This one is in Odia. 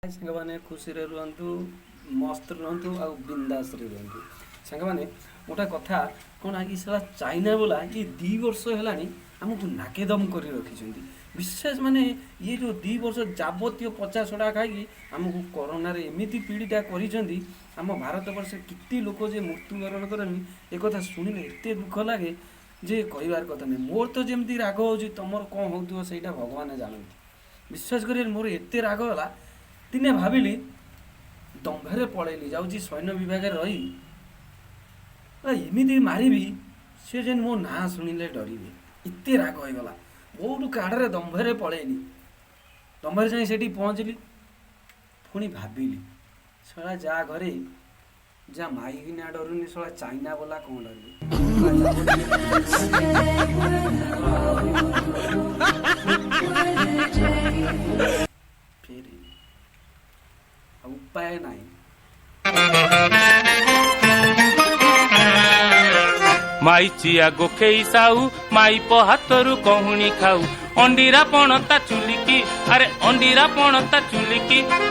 ସାଙ୍ଗମାନେ, ଖୁସିରେ ରୁହନ୍ତୁ, ମସ୍ତ ରୁହନ୍ତୁ ଆଉ ବିନ୍ଦାସରେ ରୁହନ୍ତୁ। ସାଙ୍ଗମାନେ, ଗୋଟେ କଥା କ'ଣ କି ଶଳା ଚାଇନା ବାଲା ଇଏ 2 ବର୍ଷ ହେଲାଣି ଆମକୁ ନାକେଦମ କରି ରଖିଛନ୍ତି। ବିଶେଷ ମାନେ ଇଏ ଯେଉଁ 2 ବର୍ଷ ଯାବତୀୟ ପଚା ସଢ଼ା ଖାଇକି ଆମକୁ କରୋନାରେ ଏମିତି ପୀଡ଼ିତ କରିଛନ୍ତି, ଆମ ଭାରତ ବର୍ଷରେ କେତେ ଲୋକ ଯେ ମୃତ୍ୟୁବରଣ କରନ୍ତି, ଏକଥା ଶୁଣିଲେ ଏତେ ଦୁଃଖ ଲାଗେ ଯେ କହିବାର କଥା ନାହିଁ। ମୋର ତ ଯେମିତି ରାଗ ହେଉଛି, ତୁମର କ'ଣ ହେଉଥିବ ସେଇଟା ଭଗବାନ ଜାଣନ୍ତି। ବିଶ୍ୱାସ କରିବେନି, ମୋର ଏତେ ରାଗ ହେଲା, ଦିନେ ଭାବିଲି ଦମ୍ଭରେ ପଳେଇଲି, ଯାଉଛି ସୈନ୍ୟ ବିଭାଗରେ ରହି ଏମିତି ମାରିବି, ସେ ଯେନ୍ ମୋ ନାଁ ଶୁଣିଲେ ଡରିବେ। ଏତେ ରାଗ ହେଇଗଲା, ବହୁତ କାଢ଼ରେ ଦମ୍ଭରେ ପଳେଇଲି। ଦମ୍ଭରେ ଯାଇ ସେଠି ପହଞ୍ଚିଲି। ପୁଣି ଭାବିଲି, ଶଳା ଯାହା ଘରେ ଯା ମାଇକିନା ଡରୁନି, ଶଳା ଚାଇନା ବାଲା କ'ଣ ଡରିବେ? ଫେରି ଆଉ ଉପାୟ ନାହିଁ। ମାଇଚିଆ ଗୋଖେଇ ସାଉ, ମାଇପ ହାତରୁ କହୁଣି ଖାଉ, ଅଣ୍ଡିରା ପଣତା ଚୁଲିକି, ଆରେ ଅଣ୍ଡିରା ପଣତା ଚୁଲିକି।